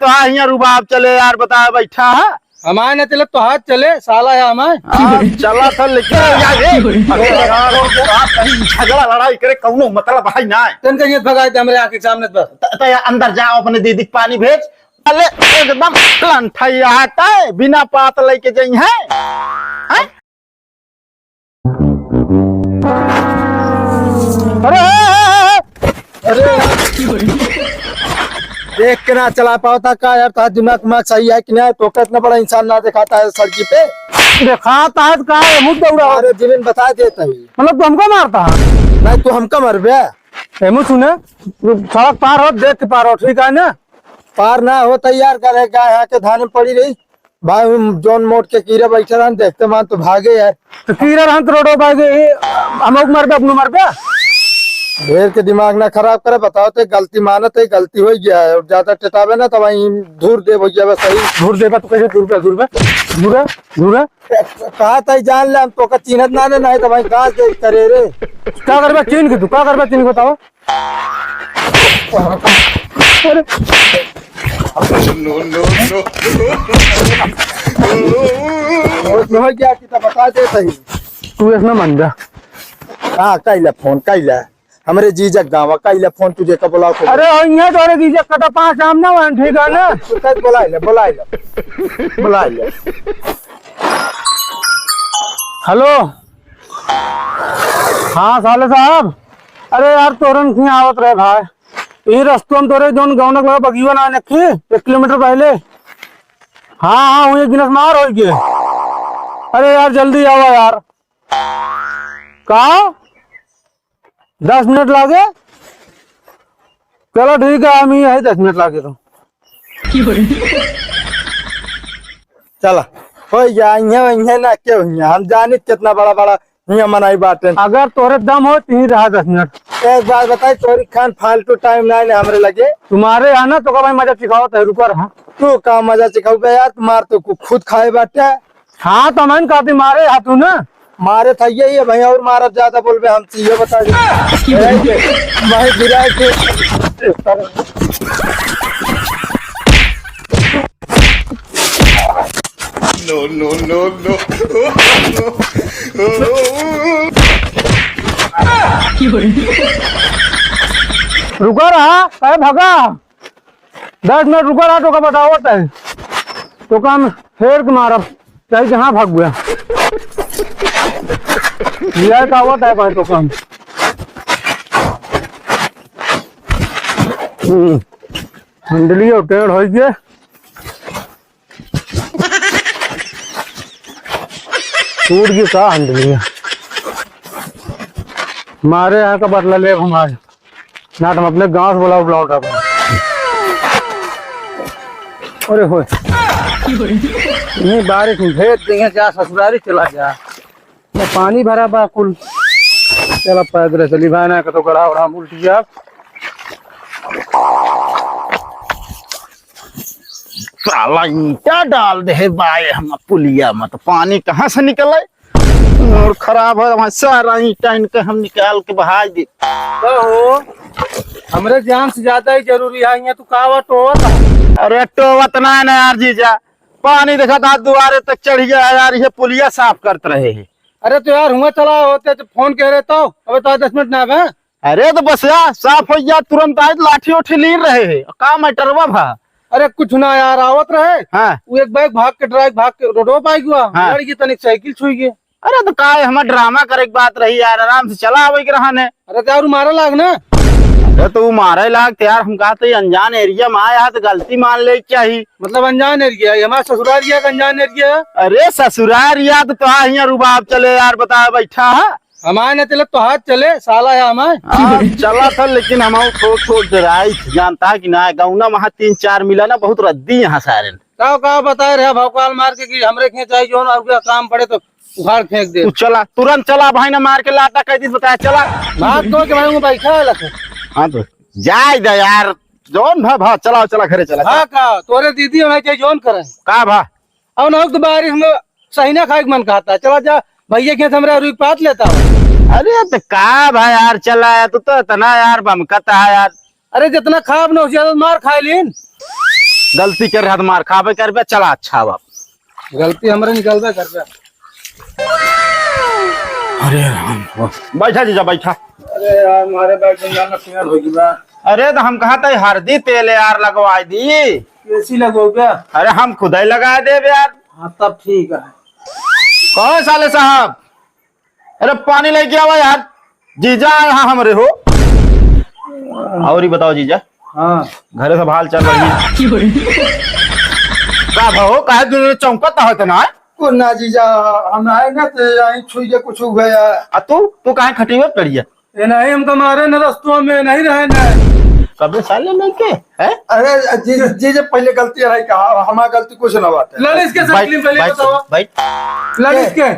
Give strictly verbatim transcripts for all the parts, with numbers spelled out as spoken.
तो हियाँ रुबाब चले यार, बता बैठा है। हमारे न चले तो हाथ चले, साला है हमारे। हाँ, चला था लेकिन यार, ए, अरे यार, बात कहीं झगड़ा लड़ाई करे, कौनो मतलब है ना। तन कहीं भगाई दे हमरे आँख के सामने से बस। त, त यार अंदर जाओ, अपने दीदी के पानी भेज। अरे एकदम लंठैया है, बिना पात लेके जाई है। हैं? अरे, अरे, देख के ना चला पावता का यार, तार दिमाग उमाग सही है कि नहीं? तो इतना बड़ा इंसान ना दिखाता है सड़की पे। दिखाता है तो का है, मुंह दौड़ा। अरे, जमीन बता देता है। मतलब, तू हमको मारता है? नहीं, तू हमका मरबे। एमू सुने, सड़क पार हो, देख के पार हो, ठीक है ना? पार ना होता यार, करे गाय यहाँ के धान में पड़ी रही। भाई, हम जौन मोट के कीड़े बैठे रहन, देखते मान तो भागे यार। तो कीड़ा रहन तो रोडो भागे, ए, हमहू के मरबे, अपनो मरबे। ढेर के दिमाग ना खराब करे, बताओ तो गलती मानत है, गलती हो गया है, और ज्यादा टेटावे ना तो वहीं धूर दे भैया बस सही। धूर देबा तो कैसे धूर बे, धूर बे, धूर बे, धूर बे। कहा था जान ले, हम तो का चिन्हत ना ने, नहीं तो भाई गाज दे करे रे। का करबे चीन के तू, का करबे चीन के बताओ? अरे। No, no, no। होश में हो गया कि तो बता दे सही। तू इसमें मान जा। हाँ, कैला फोन, कैला। हमरे जीजा गाँव, कैला फोन तुझे का बुलाओ को। अरे, और यहाँ तो अरे जीजा कटा पाँच आम ना वन, ठीक है ना? तू कह बुला ले, बुला ले। बुला ले। हेलो। हाँ, साले साहब। अरे यार, तोरन किहाँ आवत रहे भाई। ई रस्तों में तोरे जौन गौनक लगा बगीवा ना नखी, एक किलोमीटर पहले। हाँ, हाँ, वहीं गिनस मार होई गए। अरे यार, जल्दी आवा यार। का? दस मिनट लागे? चलो ठीक है, हम ही है दस मिनट लागे तो। चला, हो गया, इहे, इहे ना, क्यों इहे? हम जानित कितना बड़ा, बड़ा इहे मनाई बाटेन। अगर तोरे दम हो, तो ही रहा दस मिनट। एक बात बताई, तोरी खान फालतू टाइम ना ले हमरे लगे। तुम्हारे यहाँ ना, तो का भाई मजा सिखाओ, तो रुका रहा। तू का मजा सिखाऊ बे यार, तुम्हार तो कु-, खुद खाए बाटे। हाँ, तो मन काफी मारे हाथू ना। मारे था ये, ये भाई और मारत ज्यादा बोलबे हमसे, ये बता दे। भाई गिराए के। No, no, no, no। रुका रहा, काहे भागा? दस मिनट रुका रहा, तो का बतावत है, तो का हम हेर के मारब, चाहे जहाँ भाग गया। लिया का आवत है भाई, तो का हम। हम्म, हंडली और टेढ़ होई के। टूट गई का हंडलिया? मारे यहाँ का बदला लेब हम आज। ना तो हम अपने गाँव से बुलाओ, बुलाओ था। अरे होए। नहीं, बारिश में भेज देंगे, जा ससुरारी चला जा। ये पानी भरा बा कुल। चला पैदल चली भाई, ना तो गड़ा उड़ा उल्टी जाब। साला ईंटा डाल दे है बाए हम पुलिया में, तो पानी कहाँ से निकले? मूड खराब है, वहाँ सारा ईंटा इनके हम निकाल के बहा दे। तो हमरे जान से ज्यादा ही जरूरी है, यहाँ तू का टोवत है? अरे टोवत ना है ना यार जीजा, पानी देखा था दुआरे तक चढ़ गया है यार, ये पुलिया साफ करत रहे हैं। अरे तो यार हुआ चला होते तो फोन कह रहे तो, अबे तो दस मिनट ना बे। अरे तो बस यार साफ हो गया, तुरंत आए तो लाठी उठी लीन रहे हैं, का मैटरवा भा? अरे कुछ ना यार, आवत रहे। हाँ। वो एक बाइक भाग के, ड्राइव भाग के रोडवा पे आ गया, हाँ। लड़ गई तनिक साइकिल छुई गई। अरे तो का है, हमार ड्रामा करे के बात रही यार, आराम से चला आवे के रहा ने। अरे तो यार मारे लाग ना। अरे तो वो मारे लाग तो यार, हम कहा तो ये अनजान एरिया में आया है तो गलती मान ले के चाही। मतलब अनजान एरिया है, हमारा ससुराल एरिया का अनजान एरिया है। अरे ससुराल एरिया तो, तो हियाँ रुबाब चले यार, बता बैठा है। हमारे न चले तो हाथ चले, साला है हमारे। हाँ, चला था, लेकिन हम थोड़, थोड़ डराई थी, जानता है कि ना, गाँव ना वहाँ तीन चार मिला ना, बहुत रद्दी यहाँ सारे। का, का बताए रहे भौकाल मार के कि हमरे खेत आई जोन और क्या काम पड़े तो उखाड़ फेंक दे। तू चला, तुरंत चला भाई, ना मार के लाटा कह दी, बताया, चला। बात तो कि भाई वो बैठा है लखे। हाँ तो जाए दे यार, जोन भा, भा, चलाओ, चला घरे चला। हाँ का, तोरे दीदी होना चाहिए जोन करे। का भा? अब ना हो तो बारिश में सही ना खाए के मन कहता है। चला जा, भैया के खेत हमरा रुई पात लेता है। अरे तो का भाई यार, चला यार, तू तो इतना यार बमकता है यार। अरे जितना खाब ना उसे ज्यादा मार खाए लीन। गलती कर रहा तो मार खाबे करबे, चला अच्छा बाप। गलती हमरे निकलबे करबे। अरे राम, बैठा जीजा, बैठा। अरे यार, मारे बैठ जाना, पेड़ हो गया। अरे तो हम कहा था हरदी तेल यार लगवा दी। कैसी लगोगे? अरे हम खुद ही लगा देबे यार। हाँ, तब ठीक है। कहो साले साहब, अरे पानी लेके आवा यार, जीजा आए हैं हमरे हो। और ही बताओ जीजा। हाँ। घरे सब हाल चाल बढ़िया? का भा हो, काहे दुनो चौंकत हो इतना? को ना जीजा, हम आए ना तो यहीं छुई के कुछ हुआ यार। आ तू, तू काहे खटिया पे पड़ी है? ये नहीं, हमका मारे न रस्तों में नहीं रहे ना। कबे साले लेके, हैं? अरे जी, जीजा पहले गलती है का, हमार गलती कुछ ना बात है। लड़िस के बैठ, साइकिल पहले बैठ, बताओ। बैठ। लड़िस के?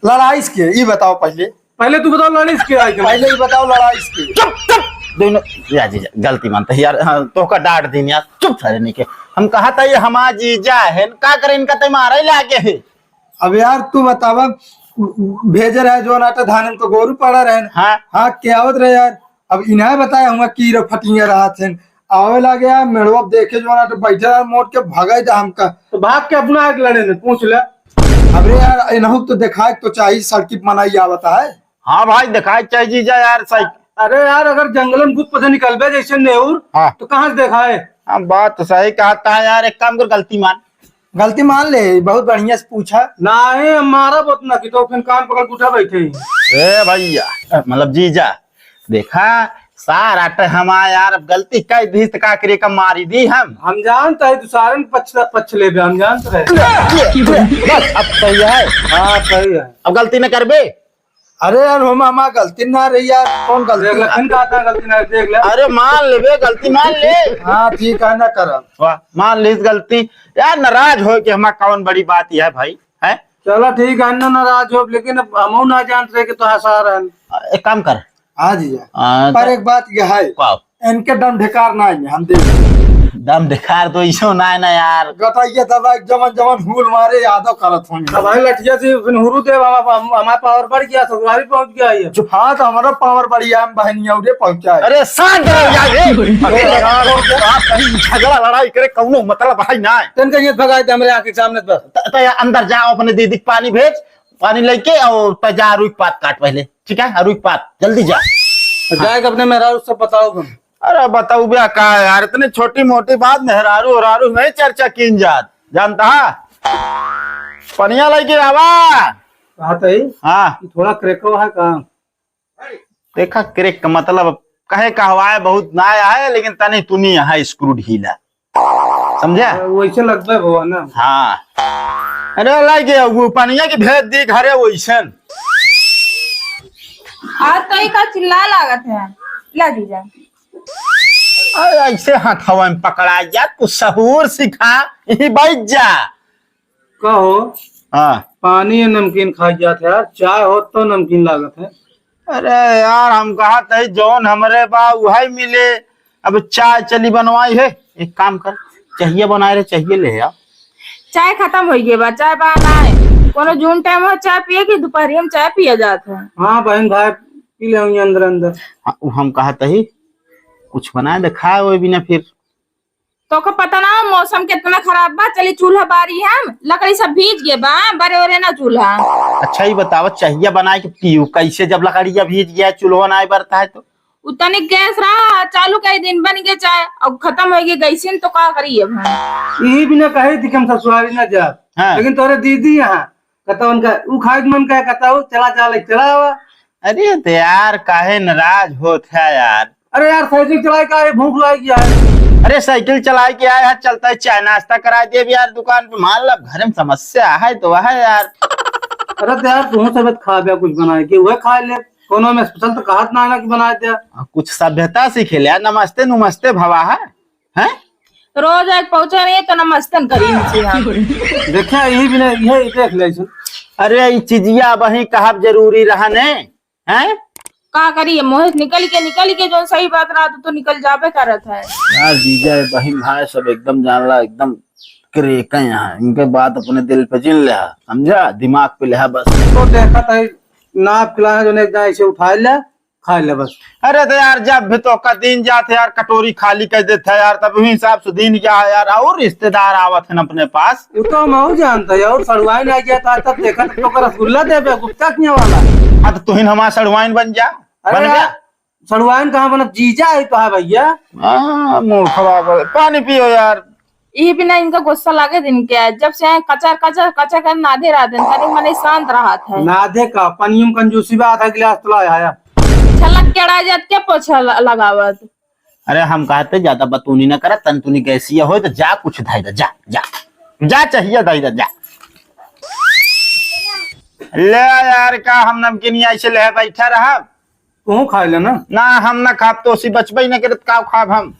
लड़ाइस के, ये बताओ पहले। पहले तू बताओ लड़िस के आए के? पहले ये बताओ लड़ाइस के। चुप, चुप। दुनो, या जीजा, गलती मानता है यार, हाँ, तोहका डांट दीन यार, चुप सारे नहीं के। हम कहा था ये हमार जीजा है, का करे इनका ते मारा ही लागे है। अब यार तू बतावा, भेजे रहे जो नाटे धान तो गोरू पड़ा रहे। हाँ। हाँ, के आवत रहे यार। अब इन्हें बताया हुआ की रे फटिंगे रहा थे। आवे लागे यार, मेड़वा देखे जो नाटे बैठे रहे, मोट के भगाई दे हमका। तो भाग के अपना आके लड़े ने, पूछ ले। अबे यार, इनहू तो दिखाए तो चाहिए, सड़की पे मनाई आवत है। हाँ भाई, दिखाए चाहिए जीजा यार, सही। अरे यार, अगर जंगल में गुप्त से निकलबे जैसे नेउर, हाँ। तो कहाँ से दिखाए? हाँ, बात तो सही कहा था यार, एक काम कर, गलती मान। गलती मान ले, बहुत बढ़िया से पूछा। नहीं, हम मारब उतना कि तो फिर कान पकड़ के उठा बैठे ही। ए भैया, मतलब जीजा, देखा, सारा टे हमार यार, अब गलती कई दी तो का करिए, का मारी दी हम। हम जानत है, तू सारन पक्ष, पक्ष लेबे, हम जानत रहे। बस, अब सही है। हाँ, सही है। अब गलती न करबे। अरे यार, हम, हमार गलती ना रही यार, कौन गलती देख ले, ना? फिर कहा था गलती ना, देख ले। अरे मान लेबे, गलती मान ले। हाँ, ठीक है, ना करब। वाह, मान लीस गलती। यार, नाराज हो के हमार कौन बड़ी बात है भाई, हैं? चलो ठीक है, ना नाराज हो, लेकिन अब हमहू ना जानत रहे कि तो आसार है। एक काम कर। हाँ जीजा। हाँ, पर तो एक बात यह है, का? इनके दम ढेकार ना है, हम देख। दम ढेकार तो इसो ना है ना यार। गटैया दबा के जवन जवन हुल मारे, यादव करत होंगे। अब भाई लठिया से फिर हुरु देव, हम, हम, हमारा पावर बढ़ गया, ससुराल पहुंच गया ये। चुप, हाँ, तो हमारा पावर बढ़ गया, हम बहनिया उड़े पहुंचा है। अरे शांत रहो यार, ए। अरे यार, आप कहीं झगड़ा लड़ाई करे, कौनो मतलब है ना। तन कहीं भगाए दे हमरे आँख के सामने से बस। त, त यार अंदर जाओ, अपने दीदी के पानी भेज, पानी लेके और त जा रुई के पात काट पहले, ठीक है? रुई के पात, जल्दी जा। तो जाए के अपने मेहरारू से बताओ तुम। अरे बताऊ बे का यार, इतनी छोटी मोटी बात मेहरारू ओहरारू नहीं चर्चा कीन जात, जानता है? पनिया लेके आवा। बात है? हाँ। थोड़ा क्रैको है का? देखा, क्रैक का मतलब कहे कहवाए बहुत ना आया है, लेकिन तनी तुनी है स्क्रू ढीला, समझा? वैसे लगता है भवा ना। हाँ। अरे ला के वो पनिया के भेज दी घरे वैसन। आज तो ई का चिल्ला लागत है। ला जीजा। अरे ऐसे हाथवा में पकड़ा जा, कुछ सहूर सिखा, यही बैठ जा। कहो, हाँ। पानी या नमकीन खाई जात है यार, चाय हो तो नमकीन लागत है। अरे यार, हम कहा तही जौन हमरे बा उहै मिले। अब चाय चली बनवाई है, एक काम कर, चाहिए बनाए रहे, चाहिए ले आ। चाय खतम होइ गए बा, चाय बा ना है। कोनो जून टाइम हो चाय पिए कि दोपहरिया में चाय पिया जात है। हाँ बहन भाई, पी ले होंगे अंदर अंदर। हाँ, उ हम कहा तही कुछ बनाए दे, खाए हुए बिना फिर। तोका पता ना हो मौसम कितना खराब बा, चली चूल्हा बारी हम, लकड़ी सब भीज गए बा, बरे ओरे ना चूल्हा। अच्छा, ये बतावा, चाहिया बनाए के पीऊ कैसे, जब लकड़िया भीज गया, चूल्हा ना बरता है तो? उ तनिक गैस रहा, चालू कई दिन बन गए चाय, अब खतम होइ गए गैसिन, तो का करी अब हम? यही बिना कहे थी कि हम ससुरारी ना जा, हाँ। लेकिन तोरे दीदी यहाँ कता उनका उ खाए के मन का, कता उ चला, चला, चला आवा। अरे तो यार, काहे नाराज होत है यार? अरे यार, साइकिल चलाए का है, भूख लाग गया है। अरे साइकिल चलाए के आए है, चलता है चाय नाश्ता करा दे यार दुकान पे। मान लो घर में समस्या है तो है यार। अरे तो यार, तू सब खा बे कुछ बनाए के, वह खा ले। कोनो में स्पेशल तो कहत ना ना कि बनाए दे। हाँ, कुछ सभ्यता सीखे ले यार, नमस्ते नुमस्ते भवा है। हैं? रोज एक पहुंचे नहीं तो नमस्तन करी इनसे हम। देखा, यही भी नहीं, यही देख ले इसे। अरे, ई चिजिया अबहीं कहब जरूरी रहा ने, हैं? का करिए, मोहे निकल के, निकल के जो सही बात रहा तो, तो निकल जाबे करत है। यार, जीजा, बहिन, भाई सब एकदम जान ला, एकदम क्रेक है यहाँ। इनके बात अपने दिल पे जिन ले, समझा? दिमाग पे ले बस। तो देखा था, नाप किला है, जो एक जगह इसे उठा ले, खाइ ले बस। अरे तो यार, जब भी तोहका दीन जात है यार, कटोरी खाली कइ देत है यार, तब उही हिसाब से दीन गया है यार, अउर रिश्तेदार आवत हैं अपने पास। उ तो हमहू जानत है, अउर सड़ुआइन आइ गया था, तब देखा तब तोहका रसगुल्ला देबे, गुप्ता किया वाला। हाँ, तो तुहिन हमार सड़ुआइन बन जा, अरे बन जा। यार, सड़ुआइन कहाँ बनत, जीजा है तो है भइया। हाँ, मूड खराब है, पानी पियो यार। ई बिना इनका गुस्सा लागे दिन के, जब से आए कचर, कचर, कचर कर नाधे रहत हैं, तनी मने शांत रहत है। नाधे का, पनियो में कंजूसी बा, आधा गिलास तो लाया है। छलक के अड़ा जात के पोछा ल-, लगावत। अरे हम कहते ज्यादा बतूनी न करा, तन तुनी गैसिया होय तो जा कुछ धाई दे, जा, जा। जा चाहिए धाई दे, जा। ले यार, का हम नमकीनिया ऐसे ले बैठा रहा? तू खाइ ले ना। ना, हम ना खाब, तो उसी बचबे ही ना करत, का खाब हम?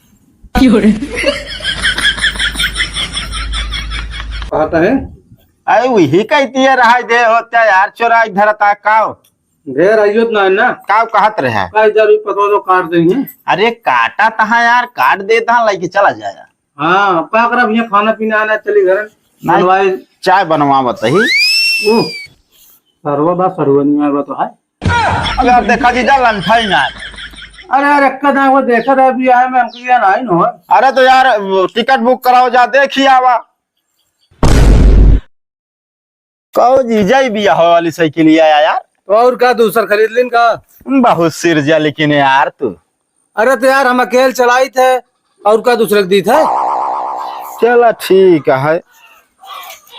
कहत है? अरे वही कहती है, रहाई दे होता यार, चोराई धरता काव। ढेर आइयो तो ना है ना। काव कहत रहे? का इधर भी पतवा तो काट देंगे। अरे काटा तहा यार, काट देता, लेके चला जाया। हाँ, का करब, यहाँ खाना पीना आना, चली घर नहीं, बनवाए। चाय बनवावत ही। ओह, सरवा बा, सरवा नहीं आवा तो है। यार देखा जीजा, लंठा ही ना है। अरे यार, एक का वो देखा था अभी आए, मैं हमको क्या नहीं न हो। अरे तो यार, टिकट बुक कराओ, जा देखी आवा। कहो जीजा, ई बियाह वाली साइकिल आया यार। तो और का, दूसर खरीद लिन का? बहुत सिरजा लेकिन यार तू। अरे तो यार, हम अकेल चलाई थे, और का दूसरे के दी थे? चला ठीक है।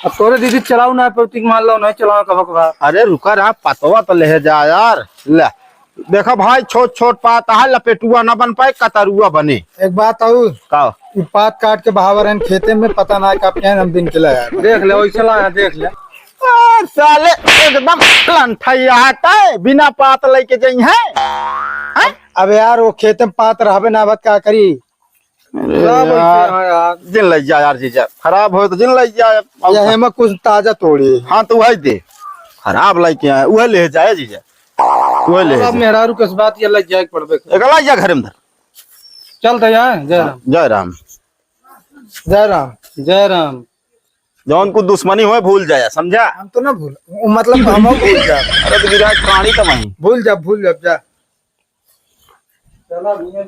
अब तोरे दीदी चलाऊ ना पौती के, मान लो नहीं चलाओ कभो कभार। अरे रुका रहा, पतवा तो ले जा यार। ले देखा भाई, छोट छोट पात है, लपेटुआ ना बन पाए, कतरुआ बने। एक बात और। का? ई पात काट के बहावर हैं खेते में, पता ना कब के हम दिन के लाया। देख ले, वैसे लाया, देख ले। आ, साले एकदम लंठैया हटे, बिना पात लेके जइहैं। हैं? अब यार, वो खेते में पात रहबे ना, बात का करी? अरे का बोलते यार, हैं यार? जिन लइ जा यार जीजा, खराब हो तो जिन लइ जा। अब यही में कुछ ताजा तोड़ी। हाँ, तो वही दे, खराब लेके आए, वह ले जाए जीजा, वह ले अब जाए। मेहरारू कस बात ये लइ जाए के पड़बे करे। एक लइ जा घर में धर। चल तो यहाँ, जय राम। जय राम। जय राम। जय राम। जौन कुछ दुश्मनी होए, भूल जाया, समझा? हम तो ना भूल, मतलब, हम भूल जा। अरे तो गिरा प्राणी तो वहीं। भूल जा, भूल जा, जा। चला भैया।